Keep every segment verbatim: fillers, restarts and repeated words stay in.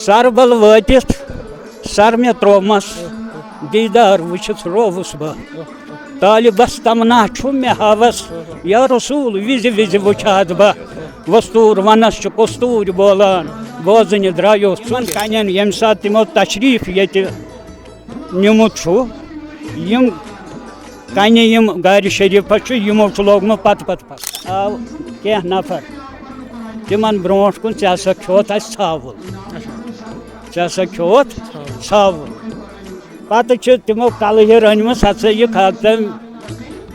سربل وٲتِتھ سر مےٚ ترٛوومس، دیٖدار وٕچھِتھ رووُس بہٕ۔ طالبس تمنا چھُ مےٚ ہاوس، یا رسول وِزِ وِزِ وٕچھِ ہا بہٕ۔ وستوٗر ونس چھُ کستوٗرۍ بولان، بوزنہِ درٛایو ژٕ۔ یِمن کنٮ۪ن ییٚمہِ ساتہٕ تِمو تشریٖف ییٚتہِ نیُمُت چھُ، یِم کنہِ یِم گرِ شریٖفس چھُ، یِمو چھُ لوگمُت پتہٕ پتہٕ پتہٕ۔ آو کینٛہہ نفر، تِمن برونٛٹھ کُن، "ژےٚ ہسا کھیوٚوُتھ اَسہِ ژھاوُل، ژےٚ ہسا کھیوٚوُتھ ژھاوُل۔" پتہٕ چھِ تِمو کلہٕ ہِر أنمٕژ، ہسا یہِ کھا-، تٔمۍ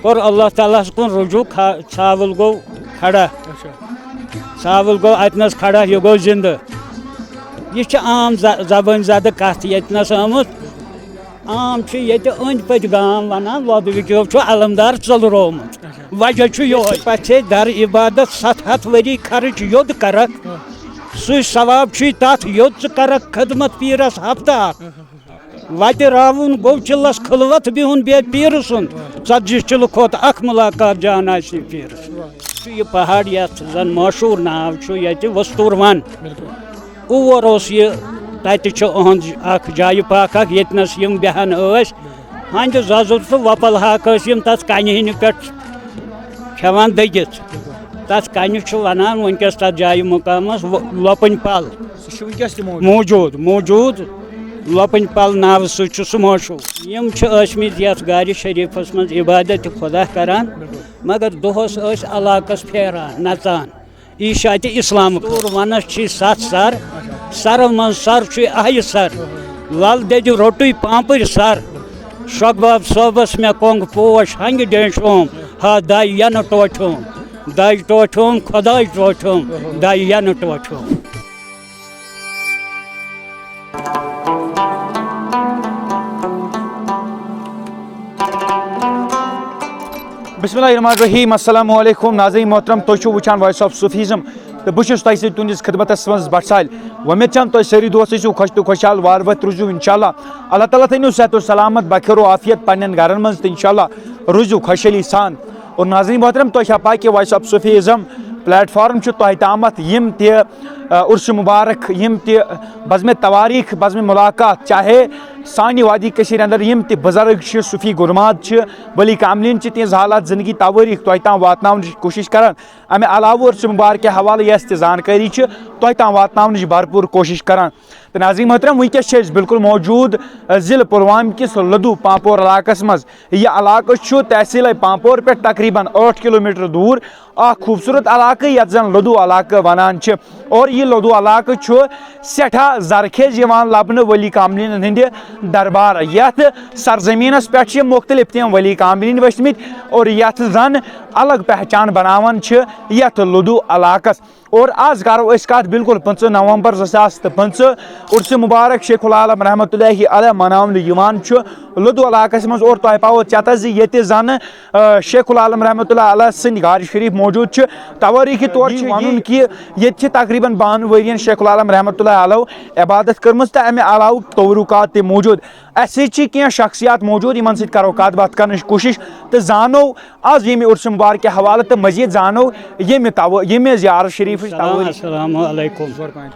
کوٚر اللہ تعالیٰ ہس کُن رجوع، کھا-، ژھاوُل گوٚو کھڑا۔ اچھا۔ ژھاوُل گوٚو اتنس کھڑا، یہِ گوٚو زندٕ۔ یہِ چھِ عام ز-، زبٲنۍ زدٕ کتھ ییٚتنس آمٕژ۔ عام چھُ ییٚتہِ أنٛدۍ پٔتۍ گام ونان، لۄدوِکیو چھُ علمدار ژٔلرومُت۔ اچھا۔ وجہ چھُ یِہوٚے۔ پژھے در عبادت ستھ ہتھ ؤری خرٕچ یوٚد کرکھ، سُے ثواب چھُے تتھ یوٚد ژٕ کرکھ خدمت پیٖرس ہفتہٕ اکھ۔ وتہِ راوُن گوٚو چِلس خلوت بِہُن بے پیٖرٕ سُنٛد، ژتجی چِلہٕ کھۄتہٕ اکھ مُلاقات جان آسہِ پیٖرٕ سُنٛد۔ چھُ یہِ پہاڑ یتھ زن مشہوٗر ناو چھُ ییٚتہِ وستوٗر ون۔ بِلکُل۔ اور اوس یہِ، تتہِ چھُ أہنٛز اکھ جایہِ پاک اکھ، ییٚتنس یِم بیہان ٲسۍ۔ ہنٛدِ زۄزُر تہٕ وۄپل ہاکھ ٲسۍ یِم تتھ کنہِ ہٕنہِ پٮ۪ٹھ کھٮ۪وان دٔگِتھ۔ تتھ کنہِ چھُ ونان وٕنکیٚس تتھ جایہِ مُقامس و-، لۄپٕنۍ پل۔ سُہ چھُ وٕنکیٚس تہِ موجود۔ موجود، موجود۔ لۄپٕنۍ پل ناوٕ سۭتۍ چھُ سُہ مشہوٗر۔ یِم چھِ ٲسمٕتۍ یتھ گرِ شریٖفس منٛز عبادت خۄدا کران، بِلکُل۔ مگر دۄہس ٲسۍ علاقس پھیران، نژان۔ عیٖشا تہِ اِسلامُک۔ وستوٗر ونس چھِ ستھ سر، سرو منٛز سر چھُ آیہِ سر۔ لل دٮ۪دِ روٚٹُے پانٛپٕرۍ سر۔ شۄگباب صٲبس مےٚ کۄنٛگ پوش ہنٛگہِ ڈیٚنٛچھوم۔ ہا دَے ینہٕ ٹوٹھیوم، دَے ٹوٹھیوم، خۄداے ٹوٹھیوم، دَے ینہٕ ٹوٹھیوم۔ بسم اللہ الرحمن الرحیم۔ السلام علیکم ناظرین محترم، تُہۍ چھِو وٕچھان Voice of Sufism تہٕ بہٕ چھُس تۄہہِ سۭتۍ تُہٕنٛدِس خدمتس منٛز بٹ سال۔ وۄمید چھم تُہۍ سٲری دوست ٲسِو خۄش تہٕ خۄشحال، وارٕ وٲتۍ روٗزِو انشاءاللہ۔ اللہ تعالیٰ تھٲینو صحت و سلامت، بخیر و عافیت پننٮ۪ن گرن منٛز تہٕ انشاءاللہ روٗزِو خۄشحٲلی سان۔ اور ناظرین محترم، تۄہہِ چھا پاے کہِ Voice of Sufism platform چھُ تۄہہِ تامَتھ یِم تہِ، آ، عرس مبارک، یِم تہِ بزمِ تواریخ، بزمِ ملاقات، چاہے سانہِ وادی کٔشیٖرِ اندر یِم تہِ بزرگ چھِ، صوفی گُرمات چھِ، ولی کاملین چھِ، تِہنٛز حالات زندگی توٲریخ تۄہہِ تام واتناونٕچ کوٗشش کران۔ امہِ علاوٕ عرس مبارک کہِ حوالہٕ یۄس تہِ زانکٲری چھِ، تۄہہِ تام واتناونٕچ بھرپوٗر کوٗشش کران۔ تہٕ ناظرین محترم، وٕنکیٚس چھِ أسۍ بالکل موجود، آ، ضلع پلوامہ کِس لدو پامپور علاقس منٛز۔ یہِ علاقہٕ چھُ تحصیٖلے پامپور پٮ۪ٹھ تقریباً ٲٹھ کلوٗمیٹر دوٗر، اکھ خوٗبصوٗرت علاقہٕ یتھ زن لدو علاقہٕ ونان چھِ۔ اور یہِ لدو علاقہٕ چھُ سٮ۪ٹھاہ زرخیز یِوان لبنہٕ ولی کاملینن ہٕنٛدِ دربارٕ۔ یتھ سرزمینس پٮ۪ٹھ چھِ مُختٔلِف تِم ولی کاملین ؤسمٕتۍ اور یتھ زن الگ پہچان بناوان چھِ یتھ لدو علاقس۔ اور آز کرو أسۍ کتھ بالکل پٕنٛژٕہ نومبر زٕ ساس تہٕ پٕنٛژٕہ، عرس مبارک شیخ العالم رحمتہ اللہ علیہ مناونہٕ یِوان چھُ لدو علاقس منٛز۔ اور تۄہہِ پاوو چتس زِ ییٚتہِ زن، آ، شیخ العالم رحمتہ اللہ علیہ سٕنٛدۍ غار شریف موجود چھِ۔ توٲریخی طور چھُ یہِ ونُن کہِ ییٚتہِ چھِ تقریباً بہن ؤرین شیخ العالم رحمتہ اللہ علیہ عبادت کٔرمٕژ تہٕ امہِ علاوٕ تورُکات تہِ موجود۔ اسہِ سۭتۍ چھِ کینٛہہ شخصیات موجود، یِمن سۭتۍ کرو کتھ باتھ کرنٕچ کوٗشش تہٕ زانو آز ییٚمہِ عرس مبارک کہِ حوالہٕ تہٕ مزید زانو ییٚمہِ تو-، ییٚمہِ زیارت شریفٕچ السلام، توٲریخ۔ السلام علیکم۔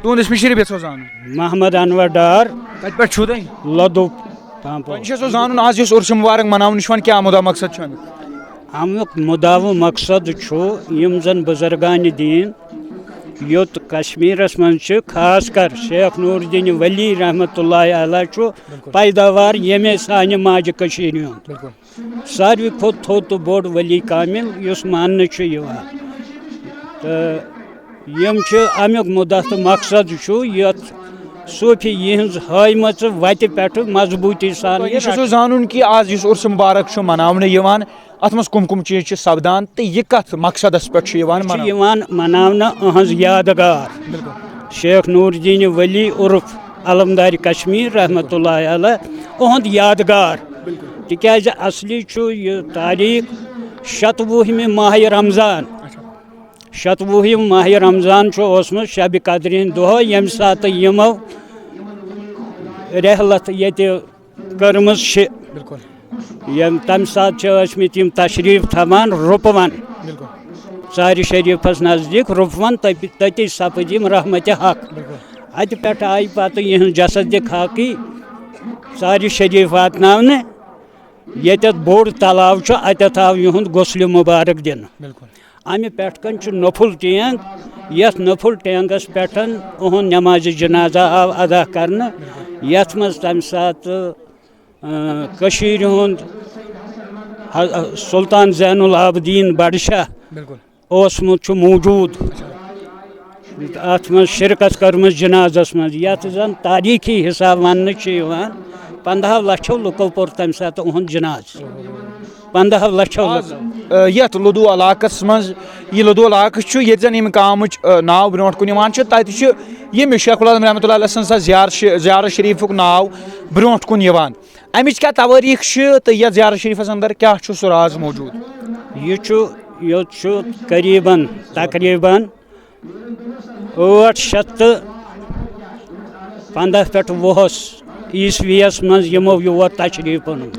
تُہُنٛد اسمِ شریف یژھو زانُن؟ محمد انور ڈار۔ کتہِ پٮ۪ٹھ چھِو تُہۍ؟ لدو پامپور۔ وۄنۍ چھُ یژھو زانُن، آز یُس عرس مبارک مناونہٕ چھُ یِوان، کیٛاہ مُدا مقصد چھُ امیُک؟ امیُک مُدا و مقصد چھُ یِم زن بزرگان دین یوٚت کشمیرس منٛز چھِ، خاص کر شیخ نور الدین ولی رحمتہ اللہ علیہ چھُ پیداوار ییٚمے سانہِ ماجہِ کٔشیٖرِ ہُنٛد۔ بالکل۔ ساروی کھۄتہٕ تھوٚد تہٕ بوٚڑ ولی کامل یُس ماننہٕ چھُ یِوان۔ تہٕ یِم چھِ اَمیُک مُدعا تہٕ مقصد چھُ یَتھ صوٗفی یِہٕنٛز ہٲومٕژ وَتہِ پٮ۪ٹھ مضبوٗطی سان تۄہہِ یہِ گژھِ رَٹُن۔ زانُن کہِ آز یُس عرس مبارک چھُ مناونہٕ یِوان، اَتھ منٛز کٕم کٕم چیٖز چھِ سپدان تہٕ یہِ کَتھ مقصدَس پٮ۪ٹھ چھُ یِوان چھُ مناونہٕ؟ یِوان مناونہٕ أہٕنٛز یادگار۔ بالکل۔ شیخ نور الدین ولی عرف علمدار کشمیر رحمتہ اللہ علیہ، اُہُنٛد یادگار۔ بالکل۔ تِکیٛازِ اصلی چھُ یہِ تاریخ شتوُہمہِ ماہِ رمضان۔ اچھا۔ شتوُہِم ماہِ رمضان چھُ اوسمُت شبِ قدرِ ہِنٛدِ دۄہ، ییٚمہِ ساتہٕ یِمو رحلت ییٚتہِ کٔرمٕژ چھِ۔ بالکل۔ یِم تَمہِ ساتہٕ چھِ ٲسمٕتۍ یِم تشریٖف تھاوان رُپوَن۔ بالکل۔ ژارِ شریٖفَس نزدیٖک رُپوَن، تَتہِ، تَتی سَپٕدۍ یِم رحمتِ حق۔ بالکل۔ اَتہِ پٮ۪ٹھ آیہِ پَتہٕ یِہٕنٛز جسد خاکی ژارِ شریٖف واتناونہٕ۔ ییٚتٮ۪تھ بوٚڑ تلاو چھُ، اَتٮ۪تھ آو یِہُنٛد غسلِ مُبارک دِنہٕ۔ بِلکُل۔ اَمہِ پٮ۪ٹھ کَنۍ چھُ نوٚفُل ٹینٛگ، یَتھ نوٚفُل ٹینٛگَس پٮ۪ٹھ اُہُنٛد نمازِ جنازہ آو ادا کرنہٕ، یَتھ منٛز تَمہِ ساتہٕ، آ، کٔشیٖرِ ہُنٛد حض-، سلطان زین العابدین بڈشاہ بِلکُل۔ اوسمُت چھُ موجود۔ اَتھ منٛز شرکت کٔرمٕژ جنازس منٛز، یَتھ زَن تٲریٖخی حساب وَننہٕ چھُ یِوان، پنٛداہو لَچھو لُکو پوٚر تَمہِ ساتہٕ اُہُنٛد جنازٕ۔ پنٛداہو لَچھو آز، لُکو۔ آ، یَتھ لدو علاقس منٛز، یہِ لدو علاقہٕ چھُ، ییٚتہِ زَن ییٚمہِ گامٕچ، آ، ناو برونٛٹھ کُن یِوان چھُ، تَتہِ چھُ یہِ مشرق العالم رحمتہ اللہ علیہ سٕنٛز سۄ زیارت شِ-، زیارت شریٖفُک ناو برونٛٹھ کُن یِوان۔ اَمِچ کیٛاہ توٲریٖخ چھِ تہٕ یَتھ زیارت شریٖفَس اندر کیٛاہ چھُ سُہ راز موجود؟ یہِ چھُ، یوٚت چھُ قریباً، تقریباً ٲٹھ شیٚتھ تہٕ پنٛداہ پٮ۪ٹھ وُہَس عیسویَس منٛز یِمو یور تشریٖف اوٚنمُت۔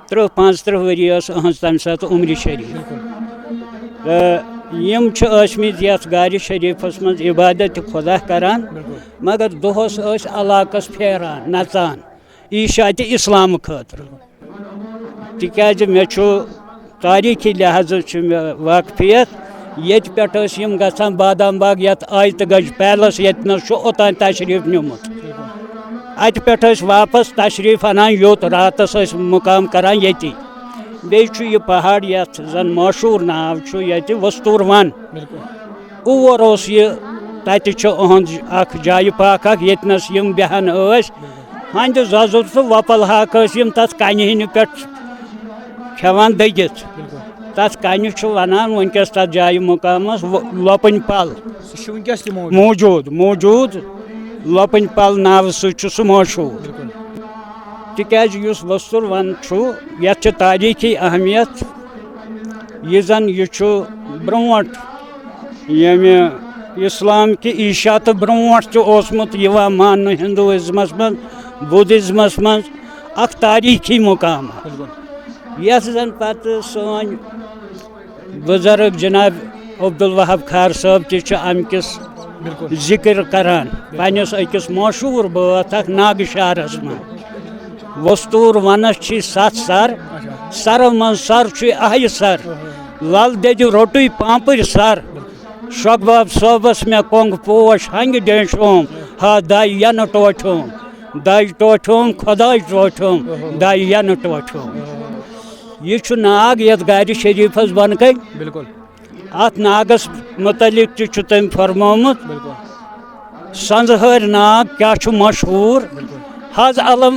تٕرٛہ پانٛژتٕرٛہ ؤری ٲس أہٕنٛز تَمہِ ساتہٕ عمرِ شریٖف۔ تہٕ یِم چھِ ٲسمٕتۍ یَتھ غارِ شریٖفَس منٛز عبادت خۄدا کران، مگر دۄہَس ٲسۍ علاقَس پھیران، نژان۔ عیٖشا تہِ اِسلام خٲطرٕ۔ تِکیٛازِ مےٚ چھُ تٲریٖخی لحاظہٕ چھُ مےٚ واقفیت۔ ییٚتہِ پٮ۪ٹھ ٲسۍ یِم گژھان بادام باغ، یَتھ آیتہٕ گَج پیلس ییٚتہِ نَس چھُ اوٚتام تشریٖف نیوٗمُت۔ اَتہِ پٮ۪ٹھ ٲسۍ واپس تشریٖف اَنان یوٚت، راتَس ٲسۍ مُقام کَران ییٚتی۔ بیٚیہِ چھُ یہِ پہاڑ یَتھ زَن مشہوٗر ناو چھُ ییٚتہِ وستوٗر وَن۔ اور اوس یہِ، تَتہِ چھُ اُہُنٛد اَکھ جایہِ پاک اَکھ، ییٚتہِ نَس یِم بیٚہان ٲسۍ۔ ہَنٛدِ زَزُر تہٕ وۄپَل ہاکھ ٲسۍ یِم تَتھ کَنہِ ہٕنہِ پٮ۪ٹھ کھٮ۪وان دٔگِتھ۔ تَتھ کَنہِ چھُ وَنان وٕنکٮ۪س تَتھ جایہِ مُقامَس وۄ-، لۄپٕنۍ پَل۔ سُہ چھُ وٕنکٮ۪س تہِ موجود۔ موجود، موجود۔ لۄپٕنۍ پَل ناوٕ سۭتۍ چھُ سُہ مشہوٗر۔ بِلکُل۔ تِکیٛازِ یُس وستوٗر وَن چھُ، یَتھ چھِ تٲریٖخی اہمیت۔ یہِ زَن یہِ چھُ برونٛٹھ ییٚمہِ اِسلام کہِ عیٖشا تہٕ برونٛٹھ تہِ اوسمُت یِوان ماننہٕ ہندوٗازمَس منٛز، بُدھِزمَس منٛز اَکھ تٲریٖخی مُقام۔ بِلکُل۔ یَتھ زَن پَتہٕ سٲنۍ بُزرگ جناب عبدالوہاب کھار صٲب تہِ چھِ اَمہِ کِس بِلکُل۔ ذِکِر کران بِلکُل۔ پنٛنِس أکِس مشہوٗر بٲتھ اَکھ ناگہٕ شعرَس منٛز۔ وستوٗر وَنَس چھِ سَتھ سَر، اچھا۔ سَرو منٛز سَر چھُ اَہہِ سَر۔ لل دٮ۪دِ روٚٹُے پانٛپٕرۍ سَر۔ شۄگباب صٲبَس مےٚ کۄنٛگ پوش ہنٛگہِ ڈیٚنٛچھوم، ہا دَے یَنہٕ ٹوٹھوم۔ دَے ٹوٹھوم، خۄداے ٹوٹھوم، دَے یَنہٕ ٹوٹھوم۔ یہِ چھُ ناگ یَتھ غارِ شریٖفَس بۄنہٕ کَنۍ۔ بِلکُل۔ اَتھ ناگَس مُتعلِق تہِ چھُ تٔمۍ فرمومُت۔ بِلکُل۔ سنٛزہٲرۍ ناگ کیٛاہ چھُ مشہوٗر؟ بِلکُل۔ حض علم،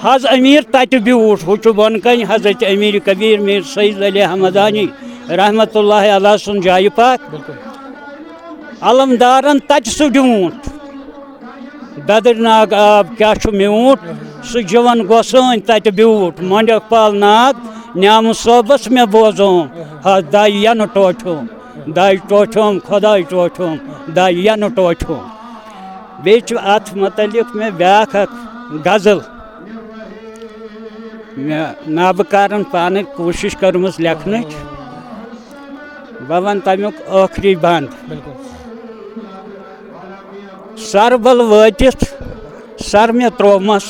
حض أمیٖر تَتہِ بیوٗٹھ، ہُہ چھُ بۄنہٕ کَنہِ حضرت أمیٖر کبیٖر میٖر سید علی حمدانی رحمتہ اللہ علیہ سُنٛد جایہِ پاک۔ بِلکُل۔ علمدارَن تَتہِ سُہ ڈیوٗنٛٹھ۔ دَدٕرۍ ناگ آب کیٛاہ چھُ میوٗٹھ؟ سُہ جِوَن گۄسٲنۍ تَتہِ بیوٗٹھ۔ مۄنڈٮ۪ک پال ناگ نیامہٕ صٲبَس مےٚ بوزوم۔ ہا دَے یَنہٕ ٹوٹھوم۔ دَے ٹوٹھوم، خۄداے ٹوٹھوم۔ دَے یَنہٕ ٹوٹھوم۔ بیٚیہِ چھُ اَتھ مُتعلِق مےٚ بیٛاکھ اَکھ غزل۔ مےٚ نابہٕ کارَن پانَے کوٗشِش کٔرمٕژ لیکھنٕچ۔ بہٕ وَنہٕ تَمیُک ٲخری بند۔ بِلکُل۔ سَربَل وٲتِتھ سَر مےٚ ترٛوومَس،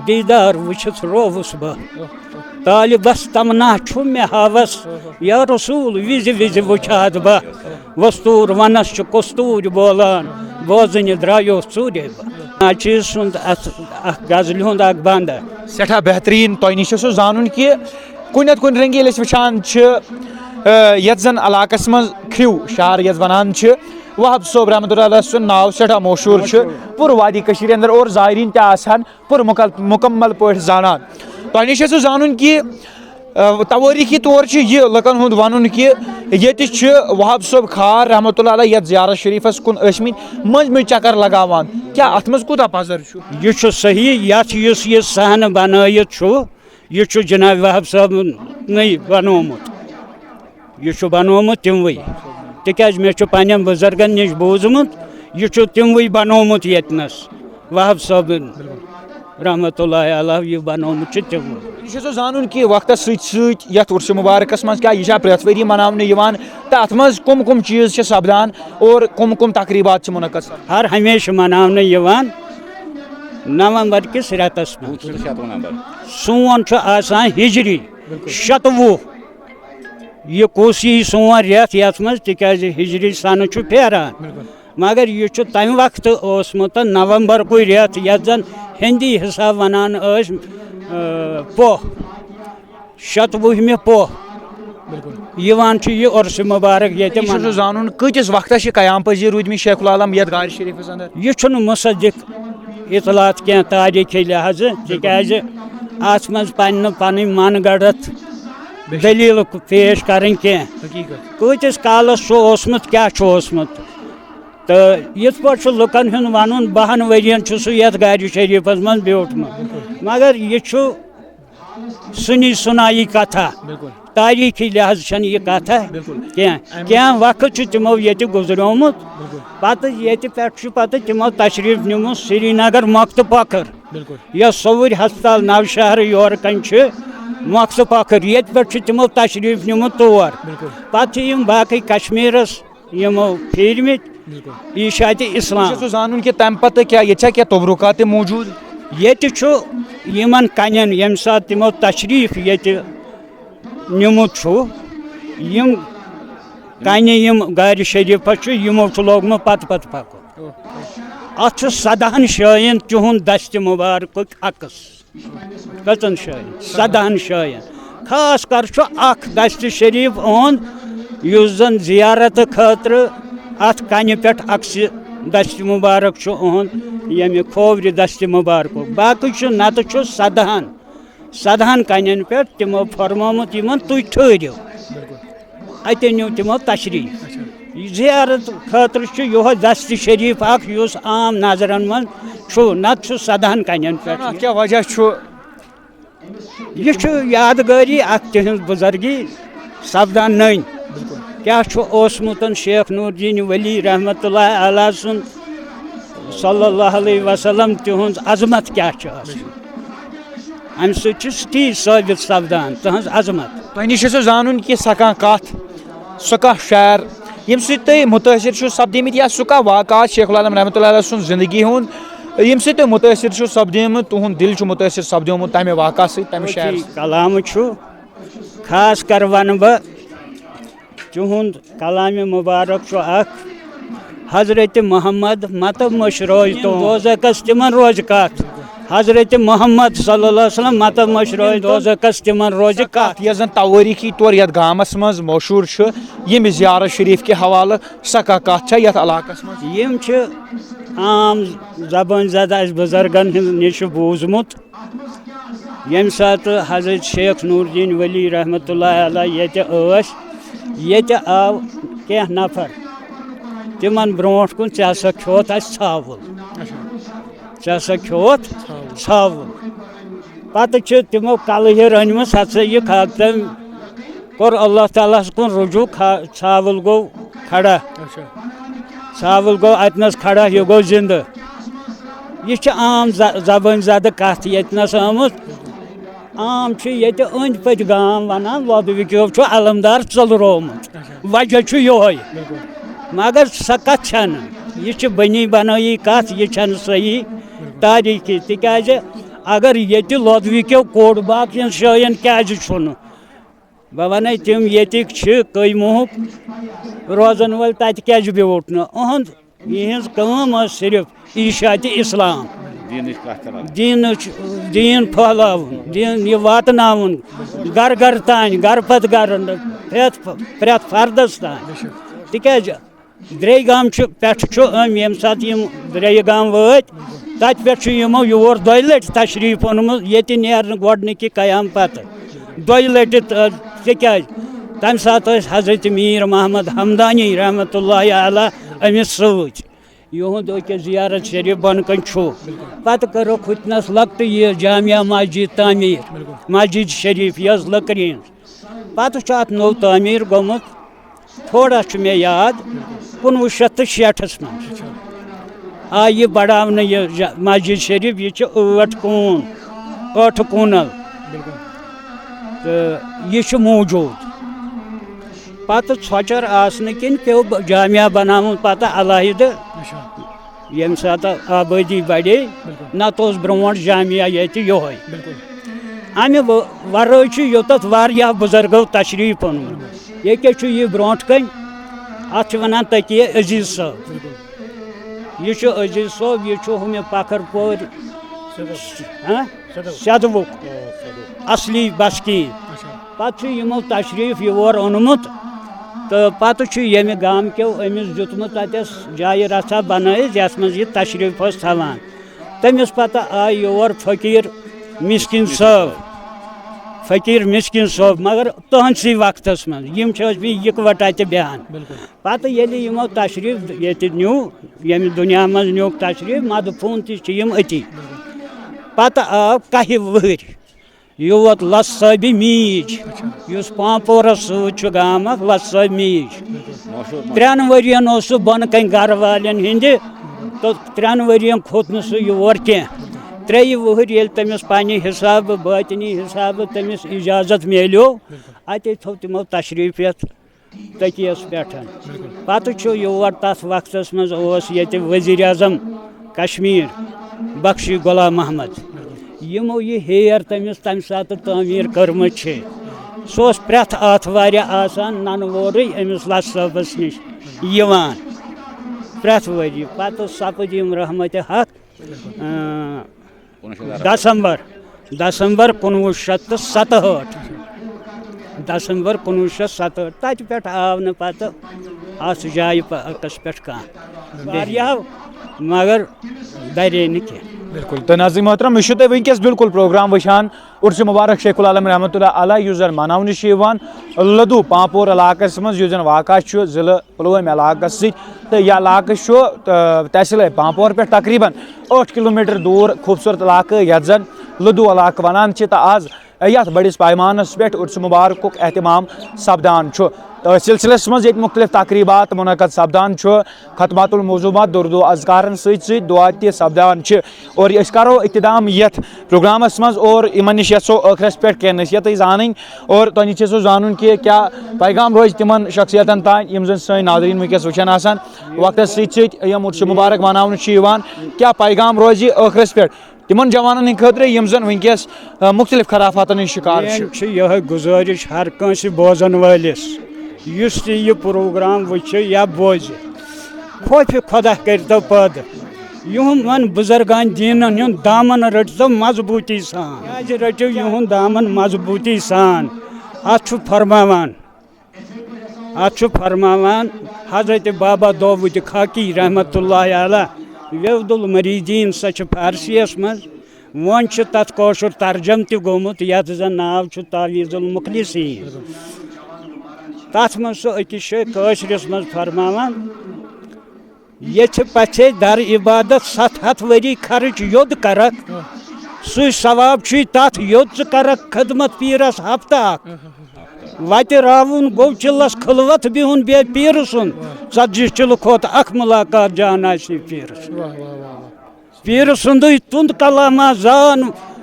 دیٖدار وٕچھِتھ رووُس بہٕ۔ طالبَس تمنا چھُ مےٚ ہاوَس، یا رسول وِزِ وِزِ وٕچھِ ہا بہٕ۔ وستوٗر وَنَس چھُ کستوٗرۍ بولان، بوزٕنہِ درٛایو ژوٗرے بہٕ۔ ناچیز سُنٛد اَتھ اَکھ غزلہِ ہُنٛد اَکھ بنٛد۔ سٮ۪ٹھاہ بہتریٖن۔ تۄہہِ نِش چھُ سُہ زانُن کہِ کُنہِ نتہٕ کُنہِ رنگہِ ییٚلہِ أسۍ وٕچھان چھِ، آ، یَتھ زَن علاقَس منٛز کھرٛو شہر یَتھ وَنان چھِ، وہاب صٲب رحمتہ اللہ علیہ سُنٛد ناو سٮ۪ٹھاہ مشہوٗر چھُ پوٗرٕ وادی کٔشیٖرِ اندر اور زائرین تہِ آسہٕ ہن پوٗرٕ مُکل-، مُکمل پٲٹھۍ زانان۔ تۄہہِ نِش چھُ سُہ زانُن کہِ، آ، توٲریٖخی طور چھُ یہِ لُکن ہُنٛد وَنُن کہِ ییٚتہِ چھِ وہاب صٲب کھار رحمتہ اللہ علیہ یَتھ زیارت شریٖفَس کُن ٲسۍ مٕتۍ مٔنٛزۍ مٔنٛزۍ چکر لگاوان۔ کیٛاہ اَتھ منٛز کوٗتاہ پَزر چھُ؟ یہِ چھُ صحیح، یَتھ یُس یہِ صحنہٕ بنٲیِتھ چھُ، یہِ چھُ جناب وہاب صٲبنٕے بنوومُت۔ یہِ چھُ بنوومُت تِموٕے۔ تِکیٛازِ مےٚ چھُ پنٛنٮ۪ن بُزرگن نِش بوٗزمُت، یہِ چھُ تِموٕے بنوومُت ییٚتہِ نَس وہاب صٲبن۔ رحمتہ اللہ علیہ یہِ بنومُت چھُ تِمو۔ یہِ چھُ سُہ زانُن کہِ وقتس سۭتۍ سۭتۍ یتھ عرس مبارکس منٛز کیٛاہ یہِ چھا پرٛٮ۪تھ ؤری مناونہٕ یِوان تہٕ اتھ منٛز کم کم چیٖز چھِ سپدان اور کم کم تقریبات چھِ منعقد سپدان؟ ہر ہمیشہٕ مناونہٕ یِوان نومبر کِس رٮ۪تس منٛز۔ وُہ تہٕ شَتوُہ نمبر۔ سون چھُ آسان ہجری شتوُہ۔ یہِ کُس یی سون رٮ۪تھ یتھ منٛز، تِکیازِ ہجری سنہٕ چھُ پھیران۔ مگر یہِ چھُ تمہِ وقتہٕ اوسمُت نومبر کُے رٮ۪تھ، یتھ زن ہندی حساب ونان ٲسۍ، آ، پوہ، شتوُہمہِ پوہ۔ یِوان چھُ یہِ عرس مبارک ییٚتہِ یہِ چھُ مناونہٕ۔ زانُن کۭتِس وقتس چھِ قیام پذیر روٗدمٕتۍ شیخ العالم یتھ غارِ شریفس اندر؟ یہِ چھُنہٕ مصدق اطلاعات کینٛہہ تاریخی لحاظہٕ، تِکیازِ اتھ منٛز پننہِ پنٕنۍ من گڑتھ دٔلیٖل پیش کرٕنۍ کینٛہہ۔ حقیقت۔ کۭتِس کالس چھُ اوسمُت، کیٛاہ چھُ اوسمُت؟ تہٕ یِتھ پٲٹھۍ چھُ لُکن ہُنٛد وَنُن، بَہَن ؤرین چھُ سُہ یَتھ گرِ شریٖفس منٛز بیوٗٹھمُت۔ مگر یہِ چھُ سُنی سُنایی کتھا۔ تاریٖخی لحاظ چھَنہٕ یہِ کتھا کینٛہہ۔ کینٛہہ وقت چھُ تِمو ییٚتہِ گُزریومُت۔ پتہٕ ییٚتہِ پٮ۪ٹھ چھُ پتہٕ تِمو تشریٖف نیوٗمُت سرینگر مۄکتہٕ پۄکھر۔ یۄس صوٗرۍ ہسپتال نوشہرٕ یورٕ کنہِ چھِ مۄکتہٕ پۄکھر، ییٚتہِ پٮ۪ٹھ چھُ تِمو تشریٖف نیوٗمُت تور۔ پتہٕ چھِ یِم باقٕے کشمیٖرس یِمو پھیٖرمٕتۍ۔ یہِ چھُ اتہِ اسلام۔ چھُ زانُن کہِ تمہِ پتہٕ کیٛاہ ییٚتہِ چھا کینٛہہ تبرُکات تہِ موٗجوٗد؟ ییٚتہِ چھُ یِمن کنٮ۪ن ییٚمہِ ساتہٕ تِمو تشریٖف ییٚتہِ نیُمُت چھُ، یِم کنہِ یِم گرِ شریٖفس چھُ، یِمو چھُ لوگمُت پتہٕ پتہٕ پکُن۔ اتھ چھُ سدہن جاین تِہُنٛد دستِ مُبارکُک عکس۔ کٔژن جاین؟ سدہن جاین۔ خاص کر چھُ اکھ دستہِ شریف اُہُنٛد، یُس زن زیارت خٲطرٕ اتھ کنہِ پٮ۪ٹھ عکسہِ دستہِ مبارک چھُ اُہُنٛد، ییٚمہِ کھوورِ دستہِ مبارکُک۔ باقٕے چھُ نتہٕ چھُ سدہن، سدہن کنٮ۪ن پٮ۪ٹھ تِمو فرمومُت یِمن، تُہۍ ٹھٔہرِو۔ اتے نیوٗ تِمو تشریٖف۔ یہِ زیارت خٲطرٕ چھُ یِہوٚے دستہِ شریٖف اکھ، یُس عام نظرن منٛز چھُ، نتہٕ چھُ سدہن کنٮ۪ن پٮ۪ٹھ۔ اتھ کیٛاہ وجہ چھُ؟ یہِ چھُ یادگٲری اکھ تِہنٛز بُزرگی سپدان نٔنۍ۔ کیٛاہ چھُ اوسمُت شیخ نور الدین ولی رحمتہ اللہ علیہ سُنٛد صلی اللہ علیہ وسلم تِہنٛز عظمت کیٛاہ چھِ ٲسمٕژ؟ امہِ سۭتۍ چھُ سُہ تی ثٲبت سپدان تٕہنٛز عظمت۔ تۄہہِ نِش چھُ سُہ زانُن کہِ سۄ کانٛہہ کتھ، سُہ کانٛہہ شعر، ییٚمہِ سۭتۍ تُہۍ مُتٲثر چھِو سپدیمٕتۍ، یا سُہ کانٛہہ واقعات شیخ العالم رحمتہ اللہ علیہ سُنٛد زندگی ہُنٛد، ییٚمہِ سۭتۍ تُہۍ مُتٲثر چھِو سپدیمٕتۍ، تُہُنٛد دِل چھُ مُتٲثر سپدیومُت تمہِ واقعہٕ سۭتۍ، تمہِ شعر سۭتۍ؟ کلام چھُ خاص کر ونہٕ بہٕ تِہُنٛد کلامِ مبارک چھُ اکھ، حضرت محمد متہٕ مٔشرٲے تِم دوزخس تِمن روزِ کتھ۔ حضرت محمد صلی اللہ علیہ وسلم متہٕ مٔشرٲے دوزخس تِمن روزِ کتھ۔ یۄس زن توٲریٖخی طور یتھ گامس منٛز مشہوٗر چھُ، ییٚمہِ زیارت شریف کہِ حوالہٕ سۄ کانٛہہ کتھ چھا یتھ علاقس منٛز؟ یِم چھِ عام زبٲنۍ زد اسہِ بُزرگن ہٕنٛدِ نِش بوٗزمُت۔ ییٚمہِ ساتہٕ حضرت شیخ نور الدین ولی رحمتہ اللہ علیہ ییٚتہِ ٲسۍ، ییٚتہِ آو کینٛہہ نفر، تِمن برونٛٹھ کُن، "ژےٚ ہسا کھیوتھ اَسہِ ژھاوُل، ژےٚ ہسا کھیوتھ ژھاوُل۔" پتہٕ چھِ تِمو کلہٕ ہِر أنمٕژ، ہسا یہِ کھا-، تٔمۍ کوٚر اللہ تعالیٰ ہس کُن رجوع، کھا-، ژھاوُل گوٚو کھڑا۔ ژھاوُل گوٚو اتنس کھڑا، یہِ گوٚو زندٕ۔ یہِ چھِ عام ز-، زبٲنۍ زدٕ کتھ ییٚتنس آمٕژ۔ عام چھِ ییٚتہِ أنٛدۍ پٔتۍ گام ونان، لۄدوِکیو چھُ علمدار ژٔلرومُت۔ وجہ چھُ یِہوٚے۔ مگر سۄ کتھ چھنہٕ۔ یہِ چھِ بنی بنٲیی کتھ، یہِ چھنہٕ صحیح تاریخی۔ تِکیازِ اگر ییٚتہِ لۄدوِکیو کوٚڑ، باقین جاین کیازِ چھُنہٕ؟ بہٕ وَنَے، تِم ییٚتِکۍ چھِ کٔہۍ موہُک روزَن وٲلۍ، تَتہِ کیٛازِ بیوٗٹھ نہٕ؟ اُہُنٛد، یِہٕنٛز کٲم ٲس صرف ایٖشاعتِ اِسلام، دیٖنٕچ کَتھ کَران۔ دیٖنٕچ، دیٖن پھٔہلاوُن، دیٖن یہِ واتناوُن گَرٕ گَرٕ تانۍ، گَرٕ پَتہٕ گَرٕ، پرٛٮ۪تھ، پرٛٮ۪تھ فردَس تانۍ۔ تِکیٛازِ درے گام چھُ، پٮ۪ٹھٕ چھُ أمۍ، ییٚمہِ ساتہٕ یِم درے گام وٲتۍ، تَتہِ پٮ۪ٹھ چھُ یِمو یور دۄیہِ لَٹہِ تشریٖف اوٚنمُت، ییٚتہِ نیرنہٕ گۄڈٕنِکہِ قیام پتہٕ دۄیہِ لَٹہِ۔ تہٕ تِکیٛازِ تَمہِ ساتہٕ ٲسۍ حضرت میٖر محمد حمدانی رحمتہ اللہ علیہ أمِس سۭتۍ۔ یِہُنٛد أکِس زیارت شریٖف بۄنہٕ کَنہِ چھُ۔ پتہٕ کٔرٕکھ ہُتنَس لۄکٹٕے یہِ جامع مسجد تعمیٖر، مسجد شریٖف یۄس لٔکرِ ہِنٛز۔ پتہٕ چھُ اتھ نوٚو تعمیٖر گوٚمُت، تھوڑا چھُ مےٚ یاد، کُنوُہ شیٚتھ تہٕ شیٹھس منٛز۔ آیہِ یہِ بڑاونہٕ، یہِ جا-، مسجد شریف، یہِ چھِ ٲٹھ کوٗن، ٲٹھٕ کوٗنل۔ تہٕ یہِ چھُ موٗجوٗد۔ پتہٕ ژھۄچر آسنہٕ کِنۍ پیوٚو ب-، جامعہ بناوُن پتہٕ علیحدٕ، ییٚمہِ ساتہٕ آبٲدی بڑے، نتہٕ اوس برونٛٹھ جامعہ ییٚتہِ یِہوٚے۔ امہِ و-، ورٲے چھُ یوٚتتھ واریاہ بُزرگو تشریف اوٚنمُت۔ ییٚکیٛاہ چھُ یہِ برونٛٹھ کنہِ، اتھ چھِ ونان تقیہ عزیز صٲب۔ یہِ چھُ عزیز صٲب، یہِ چھُ ہُمہِ پکھر پورِ، ہاں؟ سیدوُک اصلی بسکیٖن۔ پتہٕ چھُ یِمو تشریف یور اوٚنمُت، تہٕ پتہٕ چھُ ییٚمہِ گامہٕ کیو أمِس دیُتمُت اتٮ۪س جایہِ رژھا بنٲیِتھ، یتھ منٛز یہِ تشریف اوس تھاوان۔ تٔمِس پتہٕ آے یور فقیٖر مسکیٖن صٲب، فقیٖر مسکیٖن صٲب، مگر تُہنٛدسٕے وقتس منٛز۔ یِم چھِ ٲسمٕتۍ یِکوٹہٕ اتہِ بیٚہان۔ پتہٕ ییٚلہِ یِمو تشریف ییٚتہِ نیوٗ، ییٚمہِ دُنیا منٛز نیوٗکھ تشریف، مدفوٗن تہِ چھِ یِم أتی۔ پتہٕ آو کاہہِ وٕہٕرۍ یوت لس صٲبہِ میٖج، یُس پانپورس سۭتۍ چھُ گام اکھ، لس صٲبہِ میٖج۔ ترٛٮ۪ن ؤرین اوس سُہ بۄنہٕ کنہِ گرٕ والٮ۪ن ہِنٛدِ، تہٕ ترٛٮ۪ن ؤرین کھوٚت نہٕ سُہ یور کینٛہہ۔ ترٛیٚیہِ وٕہٕرۍ ییٚلہِ تٔمِس پننہِ حسابہٕ، باطنی حسابہٕ تٔمِس اجازت میلیو، اتے تھوٚو تِمو تشریف یتھ تٔکیَس پٮ۪ٹھ۔ پتہٕ چھُ یور، تتھ وقتس منٛز اوس ییٚتہِ وزیر اعظم کشمیر بخشی غلام محمد۔ یِمو یہِ ہیر تٔمِس تمہِ ساتہٕ تعمیٖر کٔرمٕژ چھِ۔ سُہ اوس پرٛٮ۪تھ آتھوارِ آسان ننہٕ وورٕے أمِس لس صٲبس نِش یِوان، پرٛٮ۪تھ ؤری۔ پتہٕ سپٕدۍ یِم رحمتِ حق، اۭں، دسمبر، دسمبر کُنوُہ شیٚتھ تہٕ ستہٕ ہٲٹھ۔ دسمبر کُنوُہ شیٚتھ ستہٕ ہٲٹھ۔ تتہِ پٮ۪ٹھ آو نہٕ پتہٕ اتھ جایہِ پارکس پٮ۪ٹھ کانٛہہ۔ واریاہو، مگر درے نہٕ کینٛہہ۔ بِلکُل۔ تہٕ ناظرین محترم، یہِ چھُو تُہۍ وٕنکیٚس بِلکُل پروگرام وٕچھان۔ عرس مبارک شیخ العالم رحمتہ اللہ علیہ، یُس زن مناونہٕ چھُ یِوان لدو پانپور علاقس منٛز، یُس زن واقع چھُ ضلع پلوامہ علاقس سۭتۍ، تہٕ یہِ علاقہٕ چھُ، تہٕ، تحصیل پانپور پٮ۪ٹھ تقریباً ٲٹھ کلوٗمیٹر دوٗر، خوٗبصوٗرت علاقہٕ، یتھ زن لدو علاقہٕ ونان چھِ، تہٕ آز یتھ بٔڑِس پیمانس پٮ۪ٹھ عرس مبارکُک اہتمام سپدان چھُ۔ تہٕ سلسلس منٛز ییٚتہِ مُختلف تقریبات منعقد سپدان چھُ، ختمات الموضوعات، درود و اذکارن سۭتۍ سۭتۍ دعا تہِ سپدان چھِ۔ اور أسۍ کرو اختتام یتھ پروگرامس منٛز، اور یِمن نِش یژھو ٲخرس پٮ۪ٹھ کینٛہہ نصیحتٕے زانٕنۍ، اور تۄہہِ نِش یژھو زانُن کہِ کیٛاہ پیغام روزِ تِمن شخصیتن تام، یِم زن سٲنۍ ناظرین وٕنکیٚس وٕچھان آسان وقتس سۭتۍ سۭتۍ یِم عرس مبارک مناونہٕ چھُ یِوان، کیٛاہ پیغام روزِ ٲخرس پٮ۪ٹھ تِمن جوانن ہٕنٛدِ خٲطرٕ، یِم زن وٕنکیٚس، آ، مُختٔلِف خرافاتن ہٕنٛدۍ شِکار چھِ۔ میٲنۍ چھِ یِہے گُزٲرِش ہر کٲنٛسہِ بوزن وٲلِس، یُس تہِ یہِ پروگرام وٕچھِ یا بوزِ، خوفِ خۄدا کٔرۍتو پٲدٕ۔ یِہُنٛد وۄنۍ بُزرگان دیٖنن ہُنٛد دامن رٔٹۍتو مضبوٗطی سان۔ کیٛازِ رٔٹِو یِہُنٛد دامن مضبوٗطی سان؟ اتھ چھُ فرماوان، اتھ چھُ فرماوان حضرت بابا داوود خاکی رحمتہ اللہ علیہ، ویود المریدین، سۄ چھِ فارسیَس منٛز۔ وۄنۍ چھُ تتھ کٲشُر ترجمہٕ تہِ گوٚمُت، یتھ زن ناو چھُ تعویذ المخلصین۔ تتھ منٛز چھُ أکِس جایہِ کٲشرِس منٛز فرماوان، ییٚتہِ پژھے در عبادت ستھ ہتھ ؤری خرٕچ یوٚد کرکھ، سُے ثواب چھُے تتھ یوٚد ژٕ کرکھ خدمت پیٖرس ہفتہٕ اکھ۔ وتہِ راوُن گوٚو چِلس خلوت بِہُن بے پیٖرٕ سُنٛد، ژتجی چِلہٕ کھۄتہٕ اکھ مُلاقات جان آسہِ پیٖرٕ سُنٛد۔ واہ، واہ، واہ، واہ۔ پیٖرٕ سُنٛدُے تُنٛد کلامہ زان،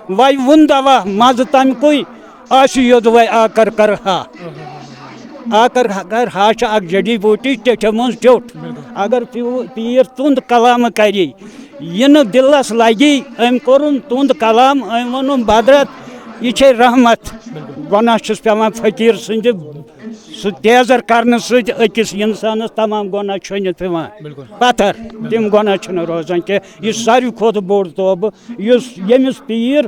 وَے وُن دوا مزٕ تَمہِ کُے، آسہِ یوٚدوَے آکر کر ہا۔ آکر کر ہا چھِ اکھ جڑی بوٗٹی ٹیٚٹھِ منٛز ٹیوٚٹھ۔ اگر پیو-، پیٖر تُنٛد کلامہٕ کری، یہِ نہٕ دِلس لگی، أمۍ کوٚرُن تُنٛد کلام، أمۍ ووٚنُن بدرت، یہِ چھے رحمت۔ گۄناہ چھُس پٮ۪وان فقیٖر سٕنٛدِ سُہ تیزر کرنہٕ سۭتۍ أکِس اِنسانَس تمام گۄناہ چھٔنِتھ پٮ۪وان۔ بِلکُل۔ پتھر، بِلکُل۔ تِم گۄناہ چھِنہٕ روزان کینٛہہ۔ یہِ چھُ ساروی کھۄتہٕ بوٚڑ توبہٕ، یُس ییٚمِس پیٖر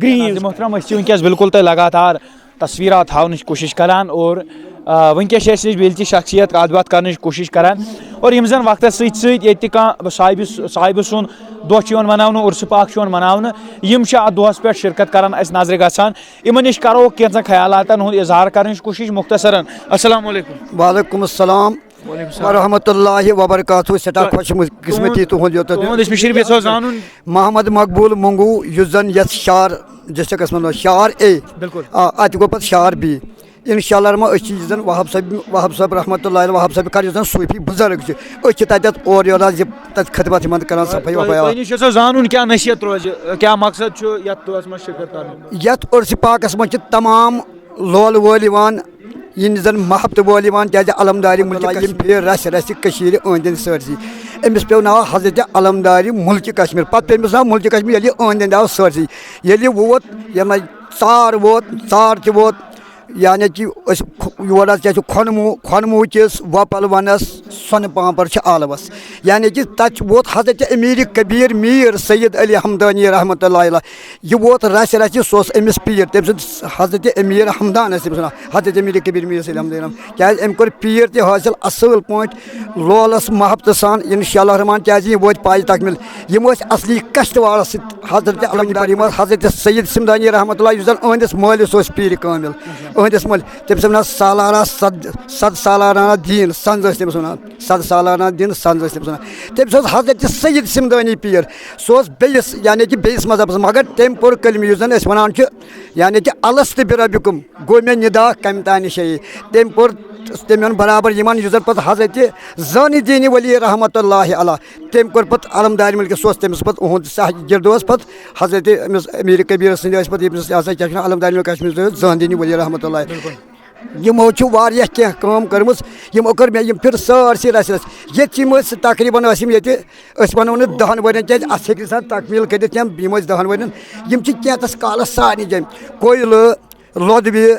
گرٛیٖن ناظرین محترم، أسۍ چھِ وٕنکیٚس بِلکُل تۄہہِ لگاتار تصویٖرات ہاونٕچ کوٗشِش کران اور، آ، وٕنکیٚس چھِ اَسہِ نِش بیٚیہِ تہِ شخصیت کَتھ باتھ کرنٕچ کوٗشِش کران اور یِم زَن وقتَس سۭتۍ سۭتۍ ییٚتہِ تہِ کانٛہہ صاحبہِ، صاحبہِ سُنٛد دۄہ چھُ یِوان مناونہٕ، عُرسہِ پاک چھُ یِوان مناونہٕ، یِم چھِ اَتھ دۄہَس پٮ۪ٹھ شرکت کران اَسہِ نظرِ گژھان۔ یِمن نِش کرو کینٛژن خیالاتن ہُنٛد اظہار کرنٕچ کوٗشِش مختصرن۔ السلام علیکم۔ وعلیکم السلام وعلیکم السلام۔ ورحمۃ اللہ وبرکاتہ۔ سٮ۪ٹھاہ تُہُنٛد، خۄش قسمتی تُہُنٛد، تُہُنٛد یوٚتَتھ تُہُنٛد یُن۔ أسۍ مِشِر یژھو زانُن۔ محمد مقبول مۄنٛگوٗ، یُس زن یتھ شار ڈسٹرکٹس منٛز اوس، شار اے۔ بِلکُل۔ آ، اتہِ گوٚو پتہٕ شار بی۔ انشاء اللہ الرحمٰن، أسۍ چھِ یُس زَن وہاب صٲب، وہاب صٲب رحمتہ اللہ علیہ، وہاب صٲب قاری یُس زَن صوٗفی بُزرگ چھِ، أسۍ چھِ تَتٮ۪تھ اورٕ یورٕ حظ یہِ تَتہِ خدمت یِمَن کَران، صفٲیی وفٲیی۔ تۄہہِ نِش چھُ سُہ زانُن کیٛاہ نصیحت روزِ، کیٛاہ مقصد چھُ یَتھ دۄہَس منٛز شرکت کَرنُک؟ یَتھ عرسہِ پاکَس منٛز چھِ تمام لولہٕ وٲلۍ یِوان، یِم زَن محبتہٕ وٲلۍ یِوان، کیٛازِ علمداری مُلکہِ یِم پھیرِ رَژھِ رَژھِ کٔشیٖرِ أنٛدۍ أنٛدۍ سٲرسٕے۔ أمِس پیوٚو ناو حضرت علمداری مُلکہِ کشمیٖر، پَتہٕ پیوٚو أمِس ناو مُلکہِ کشمیٖر، ییٚلہِ یہِ أنٛدۍ أنٛدۍ آو سٲرسٕے، ییٚلہِ یہِ ووت، یِمَے ژار ووت، ژار تہِ ووت، یعنی کہِ أسۍ کھ-، یور حظ کیٛاہ چھُ کھۄنموٗ، کھۄنموٗ کِس وۄپَل وَنَس سۄنہٕ پامپَر چھِ آلوَس۔ یعنی کہِ تَتہِ چھُ ووت حضرت امیٖر کبیٖر میٖر سید علی حمدانی رحمتہ اللہ علیہ۔ یہِ ووت رَژھِ رَژھِ، سُہ اوس أمِس پیٖر، تٔمۍ سُنٛد حضرت امیٖر حمدان ٲسۍ تٔمۍ سُنٛد ناو، حضرت امیٖر کبیٖر میٖر سید علی حمدانی۔ کیٛازِ أمۍ کوٚر پیٖر تہِ حٲصِل اَصٕل پٲٹھۍ، لولَس محبتہٕ سان، انشاء اللہ الرحمٰن، کیٛازِ یہِ وٲتۍ پایہِ تکمیٖل۔ یِم ٲسۍ اصلی کشتواڑس سۭتۍ حضرت علمدار، یِم ٲسۍ حضرت سید سمدانی رحمتہ اللہ، یُس زن أہنٛدِس مٲلِس اوس پیٖرِ کٲمِل، أہنٛدِس مٲلِس، تٔمِس ٲسۍ ونان سالارہ صد، صد سالارہ دین سنز ٲسۍ تٔمِس ونان، صد سالارہ دین سنز ٲسۍ تٔمِس ونان۔ تٔمِس اوس حضرت سید سمدانی پیٖر، سُہ اوس بیٚیِس، یعنی کہِ بیٚیِس مذہبس، مگر تٔمۍ پوٚر کلمہٕ یُس زن أسۍ ونان چھِ، یعنی کہِ الست بربکم، گوٚو مےٚ ندا کمہِ تانۍ شیٚیہِ۔ تٔمۍ پوٚر، تٔمۍ ووٚن برابر یِمن، یُس زن پتہٕ حضرت زانِ دینی ولی رحمتہ اللہ علیہ، تٔمۍ کوٚر پتہٕ علمدارِ ملکس، سُہ اوس تٔمِس پتہٕ اُہُنٛد شاہ گِرد اوس پتہٕ حضرت أمِس امیر کبیرس سٕنٛدِ ٲسۍ پتہٕ ییٚمِس یہِ ہسا کیٛاہ چھُ ناو علمدارِ ملکس کشمیٖر زانِ دینی ولی رحمتہ اللہ۔ یِمو چھِ واریاہ کینٛہہ کٲم کٔرمٕژ، یِمو کٔر مےٚ یِم پھِر سٲرسٕے رَژھِ رَژھِ۔ ییٚتہِ چھِ یِم أسۍ تقریٖباً ٲسۍ یِم ییٚتہِ، أسۍ وَنو نہٕ دَہَن ؤرِین، کیٛازِ اَتھ ہیٚکہِ نہٕ اِنسان تکمیٖل کٔرِتھ کینٛہہ، یِم ٲسۍ دَہَن ؤرِین۔ یِم چھِ کینٛژَس کالَس سارنٕے جایَن، کویلہٕ، لۄدوِ،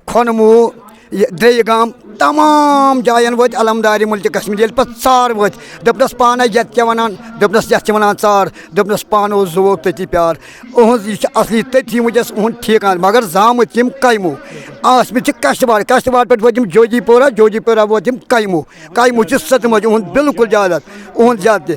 کھۄنموٗ، یہِ درٛیہِ گام، تمام جایَن وٲتۍ علمدارِ مُلکہِ کشمیٖر۔ ییٚلہِ پَتہٕ ژار وٲتۍ، دوٚپنَس پانَے یَتھ کیٛاہ وَنان، دوٚپنَس یَتھ چھِ وَنان ژار، دوٚپنَس پانہٕ اوس زُوَو تٔتی پیار۔ اُہُنٛز یہِ چھِ اَصلی تٔتھی وٕنکیٚس اُہُنٛد ٹھیٖکہٕ، مگر زامٕتۍ یِم کَمہِ، ٲسمٕتۍ چھِ کشتواڑ، کشتواڑ پٮ۪ٹھ وٲتۍ یِم جوگی پورہ، جوگی پورہ ووت یِم کَمہِ۔ کَمہِ چھِ سٔتمٕتۍ، اُہُنٛد بالکل زیادٕ، اُہُنٛد زیادٕ تہِ۔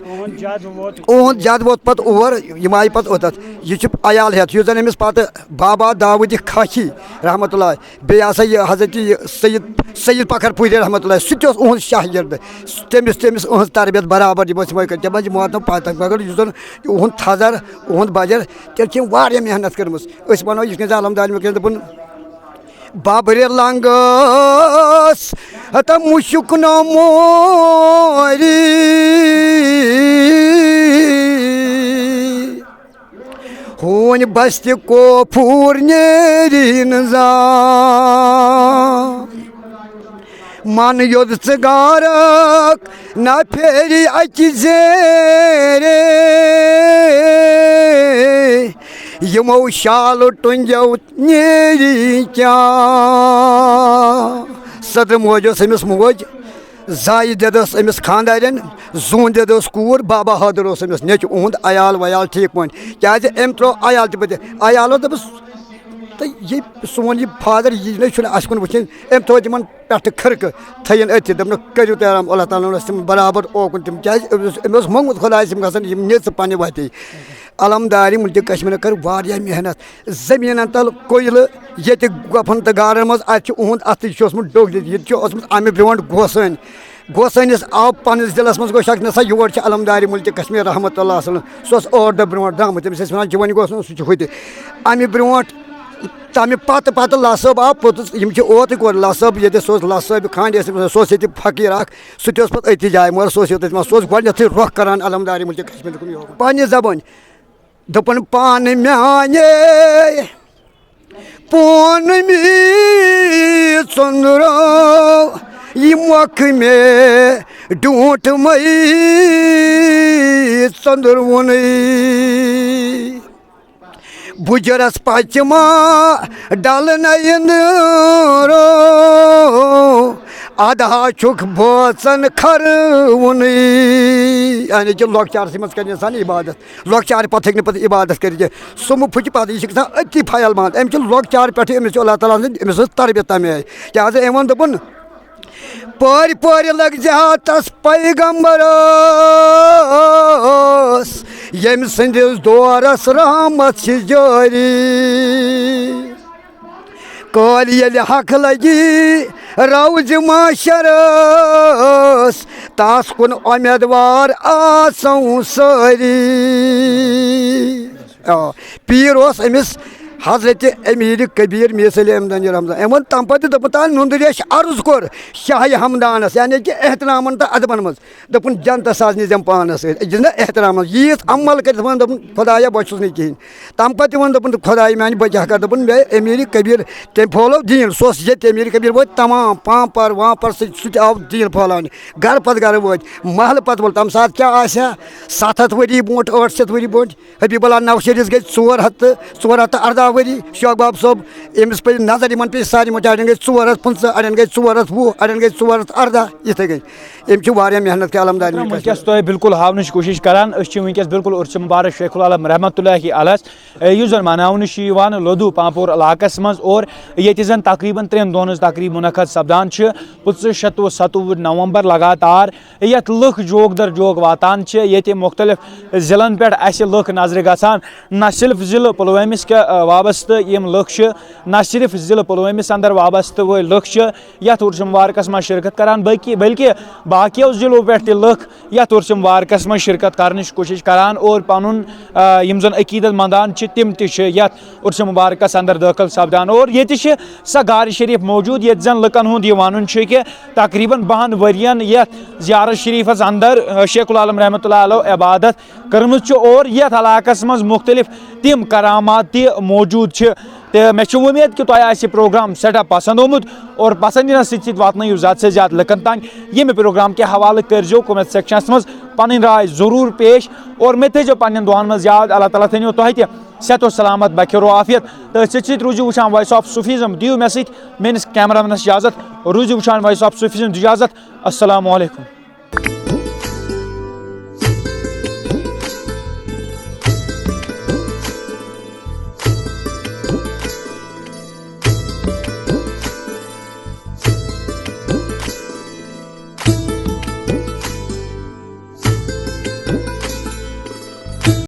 اُہُنٛد زیادٕ ووت پَتہٕ اور، یِم آیہِ پَتہٕ اوٚتَتھ۔ یہِ چھُ عیال ہٮ۪تھ، یُس زَن أمِس پَتہٕ بابا داوٗدِ کھاچھی رحمتہ اللہ، بیٚیہِ ہسا یہِ حضرت یہِ سید، سید پکھر پوٗرے رحمتہ اللہ، سُہ تہِ اوس اُہُنٛد شاہ گِرد۔ تٔمِس، تٔمِس أہٕنٛز تربیت برابر، یِم ٲسۍ یِمَے کٔرۍ، تِم ٲسۍ ماتَم پَتہٕ، مگر یُس زَن یِہُنٛد تھزر، اُہُنٛد بجر، تٔمۍ چھِ یِم واریاہ محنت کٔرمٕژ۔ أسۍ وَنو یِتھ کٔنۍ زَن علمدار مےٚ کٔرۍ دوٚپُن، بابرِ لنٛگَس ہتا مُشُک نوموری۔ ہوٗنۍ بستہِ کوپھوٗر نیری نہٕ زانٛہہ۔ من یوٚد ژٕ گارکھ نہ پھیری اَکہِ زیرے۔ یِمو شالہٕ ٹُنٛگیو نیری کیٛاہ؟ سٔدرٕ موج ٲس أمِس موج۔ زایہِ دٮ۪د ٲس أمِس خانٛدارٮ۪ن، زوٗن دٮ۪د ٲس کوٗر، بابا حٲدر اوس أمِس نیٚچُو، اُہُنٛد عیال ویال ٹھیٖک پٲٹھۍ۔ کیٛازِ أمۍ ترٛوو عیال تہِ پَتہٕ؟ عیال اوس دوٚپُس، تہٕ یہِ سون یہِ فادر، یہِ نَے چھُنہٕ اَسہِ کُن وٕچھِنۍ۔ أمۍ تھوٚو تِمَن پٮ۪ٹھٕ خرقہٕ، تھٲیِن أتھۍ۔ دوٚپنَکھ، کٔرِو تیرام، اللہ تعالیٰ ہَن اوس تِمَن برابر اوکُن تِم۔ کیٛازِ أمۍ اوس، أمۍ اوس موٚنگمُت خۄدایَس، یِم گژھن، یِم نِژٕ پَننہِ وَتہِ۔ علمدارِ مُلکہِ کشمیٖرَن کٔر واریاہ محنت۔ زٔمیٖنَن تَل کویلہٕ، ییٚتہِ گۄپھن تہٕ گارَن منٛز، اَتہِ چھُ اُہُنٛد اَتھٕ، یہِ چھُ اوسمُت ڈوٚگۍ دِتھ، ییٚتہِ چھُ اوسمُت اَمہِ برٛونٛٹھ گوسٲنۍ۔ گوسٲنِس آو پنٛنِس دِلَس منٛز گوٚو شک، نہ سا یور چھِ علمدارِ مُلکہِ کشمیٖر رحمتہ اللہ صلی اللہ علیہ وسلم۔ سُہ اوس ٲٹھ دۄہ برٛونٛٹھ درٛامُت، تٔمِس ٲسۍ وَنان جِوَنۍ گوسہٕ، سُہ چھُ ہُتہِ۔ اَمہِ برٛونٛٹھ، تَمہِ پَتہٕ، پَتہٕ لَس صٲب آو پوٚتُس، یِم چھِ اوترٕ کورِ لَس صٲب، ییٚتہِ سُہ اوس لَس صٲبہِ خانٛدِ ٲسۍ، سُہ اوس ییٚتہِ فقیٖر اَکھ، سُہ تہِ اوس پَتہٕ أتھی جایہِ، مگر سُہ اوس یوٚتَتھ یِوان، سُہ اوس گۄڈٕنٮ۪تھٕے رۄخ کَران علمدارِ مُلکہِ کشمیٖر کُن یوکُن۔ پنٛنہِ زبٲنۍ۔ دوٚپُن، پانہٕ میانہِ پونمی ژٔنٛدرو، یہِ مۄکھ مےٚ ڈوٗنٛٹھ مَے ژٔنٛدروُنٕے۔ بُجرس پچہِ ما ڈلہٕ نَے أنٛدرو، اَدٕ ہا چھُکھ بٲژن کھرٕوُنٕے۔ یعنی کہِ لۄکچارسٕے منٛز کرِ اِنسان عبادت۔ لۄکچارٕ پتہٕ ہیٚکہِ نہٕ پتہٕ عبادت کٔرِتھ کینٛہہ۔ سُہ مہٕ پھُچہِ پتہٕ، یہِ چھِ گژھان أتھی فایل بنٛد۔ أمِس چھُ لۄکچارٕ پٮ۪ٹھٕے، أمِس چھُ اللہ تعالیٰ ہن، أمِس ٲس تربیت تَمہِ آیہِ۔ کیٛازِ أمۍ ووٚن، دوٚپُن، پٲرۍ پٲرۍ لٔگۍ زِ ہا تس پیغمبرس، ییٚمہِ سٕنٛدِس دورس رحمت چھِ جٲری۔ کٲلۍ ییٚلہِ حق لگی روزِ محشرس، تس کُن اُمیدوار آسو سٲری۔ آ، پیٖر اوس أمِس حضرت امیر کبیر میس علی احمدانی رمضان، أمۍ ووٚن تَمہِ پتہٕ تہِ، دوٚپُن، تَتھ نُندٕ ریش عرض کوٚر شاہ ہمدانس، یعنی کہِ احترامن تہٕ ادبن منٛز، دوٚپُن، جنتس ساز نِزٮ۪م پانس سۭتۍ، أکِس نہ احترامس، ییٖژ عمل کٔرِتھ ووٚن، دوٚپُن، خدایا، بہٕ چھُس نہٕ کِہیٖنۍ۔ تَمہِ پتہٕ تہِ ووٚن، دوٚپُن، خداے میانہِ، بہٕ کیٛاہ کرٕ؟ دوٚپُن، مےٚ امیر کبیر، تٔمۍ پھٲلٲو دیٖن، سُہ اوس ییٚتہِ امیر کبیر وٲتۍ تمام پامپر وامپر سۭتۍ، سُہ تہِ آو دیٖن پھٲلاونہِ، گرٕ پتہٕ گرٕ وٲتۍ، محلہٕ پتہٕ محلہٕ۔ تَمہِ ساتہٕ کیٛاہ آسہِ ہا؟ ستھ ہتھ ؤری برونٛٹھ، ٲٹھ شیٚتھ ؤری برونٛٹھ، حبیب اللہ نوشیرس گٔے ژور ہتھ تہٕ، ژور ہتھ تہٕ ارداہ ؤری۔ شوق باب صٲب، أمِس پے نظر، یِمن پے سارنٕے منٛز، اڑٮ۪ن گٔے ژور ہتھ پٕنٛژٕہ، اڑٮ۪ن گٔے ژور ہتھ وُہ، اڑٮ۪ن گٔے ژور ہتھ ارداہ، یِتھے کٔنۍ۔ أمۍ چھِ واریاہ محنت کٔر علمدارن محترم، پٮ۪ٹھ۔ وٕنکیٚس تۄہہِ بالکل ہاونٕچ کوٗشِش کران، أسۍ چھِ وٕنکیٚس بالکل عرس مبارک شیخ العالم رحمتہ اللہ علیہ، اے، یُس زن مناونہٕ چھُ یِوان لودھو پامپور علاقس منٛز، اور ییٚتہِ زن تقریباً ترٛٮ۪ن دۄہن ہٕنٛز تقریٖب منعقد سپدان چھِ، پٕنٛژٕہ، شَتوُہ، ستوُہ نومبر لگاتار یتھ لُکھ جوک در جوک واتان چھِ، ییٚتہِ مُختٔلِف ضلعن پٮ۪ٹھ اسہِ لُکھ نظرِ گژھان، نہ صرف ضلعہٕ پلوٲمِس کہِ، آ، وابستہٕ یِم لُکھ چھِ، نہ صرف ضلعہٕ پلوٲمِس اندر وابستہٕ وٲلۍ لُکھ چھِ یتھ عرس مبارکس منٛز شرکت کران، بلکہِ، بلکہِ باقیو ضلعو پٮ۪ٹھ تہِ لُکھ یتھ عرس مبارکس منٛز شرکت کرنٕچ کوٗشش کران اور پنُن، آ، یِم زن عقیدت مندان چھِ، تِم تہِ چھِ یتھ عرس مبارکس اندر دٲخل سپدان۔ اور ییٚتہِ چھِ سۄ غار شریف موجود، ییٚتہِ زن لُکن ہُنٛد یہِ ونُن چھُ کہِ تقریباً بَہَن ؤرین یتھ زیارت شریفس اندر، آ، شیخ العالم رحمتہ اللہ علیہ عبادت کٔرمٕژ چھِ اور یتھ علاقس منٛز مُختٔلِف تِم کرامات تہِ موجود چھِ۔ تہٕ مےٚ چھِ وۄمید کہِ تۄہہِ آسہِ یہِ پروگرام سٮ۪ٹھاہ پسنٛد آمُت اور پسنٛدیٖدہ سۭتۍ سۭتۍ واتنٲیِو زیادٕ سے زیادٕ لُکن تام ییٚمہِ پروگرام کہِ حوالہٕ۔ کٔرۍزیو comment sectionس منٛز پنٕنۍ راے ضروٗر پیش اور مےٚ تھٲیزیو پننٮ۪ن دُعن منٛز یاد۔ اللہ تعالیٰ تھٲینو تۄہہِ تہِ صحت و سلامت، بخیر و عافیت۔ تہٕ سۭتۍ سۭتۍ روٗزِو وٕچھان Voice of Sufism، دِیِو مےٚ سۭتۍ میٲنِس cameramanس اجازت، روٗزِو وٕچھان Voice of Sufism، اجازت۔ السلام علیکم۔